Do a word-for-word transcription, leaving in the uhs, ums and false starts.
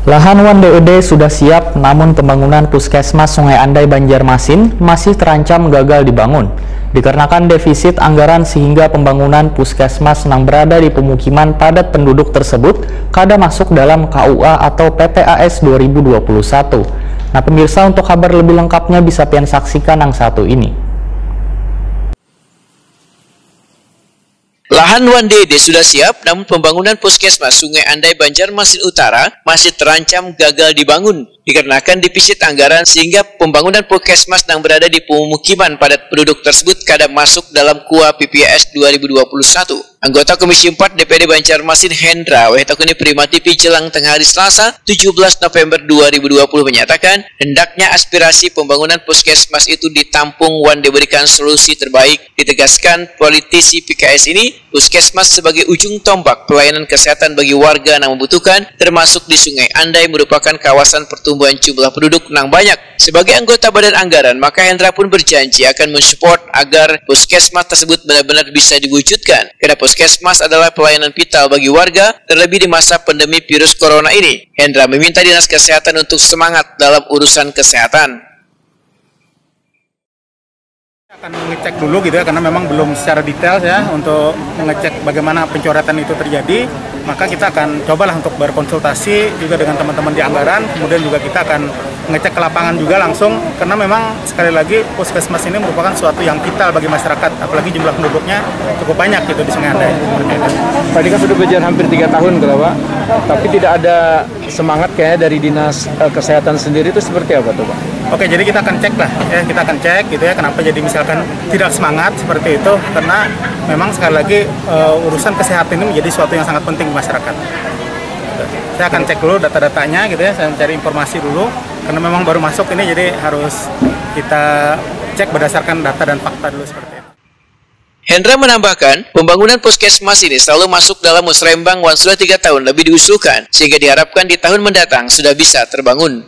Lahan wan D E D sudah siap, namun pembangunan Puskesmas Sungai Andai Banjarmasin masih terancam gagal dibangun. Dikarenakan defisit anggaran sehingga pembangunan puskesmas nang berada di pemukiman padat penduduk tersebut kada masuk dalam K U A atau P P A S dua ribu dua puluh satu. Nah, pemirsa, untuk kabar lebih lengkapnya bisa pian saksikan yang satu ini. Lahan wan D E D sudah siap, namun pembangunan Puskesmas Sungai Andai Banjarmasin Utara masih terancam gagal dibangun dikarenakan defisit anggaran sehingga pembangunan Puskesmas yang berada di pemukiman padat penduduk tersebut kada masuk dalam K U A P P A S dua ribu dua puluh satu. Anggota Komisi empat D P D Banjarmasin Hendra W Takuni Prima T V jelang tengah hari Selasa tujuh belas November dua ribu dua puluh menyatakan hendaknya aspirasi pembangunan Puskesmas itu ditampung wan diberikan solusi terbaik. Ditegaskan, politisi P K S ini, Puskesmas sebagai ujung tombak pelayanan kesehatan bagi warga yang membutuhkan, termasuk di Sungai Andai merupakan kawasan pertumbuhan jumlah penduduk yang banyak. Sebagai anggota Badan Anggaran, maka Hendra pun berjanji akan mensupport agar Puskesmas tersebut benar-benar bisa diwujudkan. Karena Puskesmas adalah pelayanan vital bagi warga, terlebih di masa pandemi virus corona ini. Hendra meminta Dinas Kesehatan untuk semangat dalam urusan kesehatan. Akan ngecek dulu gitu ya, karena memang belum secara detail ya untuk mengecek bagaimana pencoretan itu terjadi. Maka kita akan cobalah untuk berkonsultasi juga dengan teman-teman di anggaran, kemudian juga kita akan ngecek ke lapangan juga langsung, karena memang sekali lagi puskesmas ini merupakan suatu yang vital bagi masyarakat, apalagi jumlah penduduknya cukup banyak gitu di Sungai Andai. Tadi kan sudah berjalan hampir tiga tahun kalau Pak, tapi tidak ada semangat kayaknya dari dinas uh, kesehatan sendiri itu seperti apa tuh Pak? Oke, jadi kita akan cek lah, ya kita akan cek gitu ya, kenapa jadi misalkan tidak semangat seperti itu, karena memang sekali lagi uh, urusan kesehatan ini menjadi suatu yang sangat penting di masyarakat. Saya akan cek dulu data-datanya gitu ya, saya mencari informasi dulu, karena memang baru masuk ini, jadi harus kita cek berdasarkan data dan fakta dulu seperti itu. Hendra menambahkan, pembangunan puskesmas ini selalu masuk dalam musrembang wan sudah tiga tahun lebih diusulkan, sehingga diharapkan di tahun mendatang sudah bisa terbangun.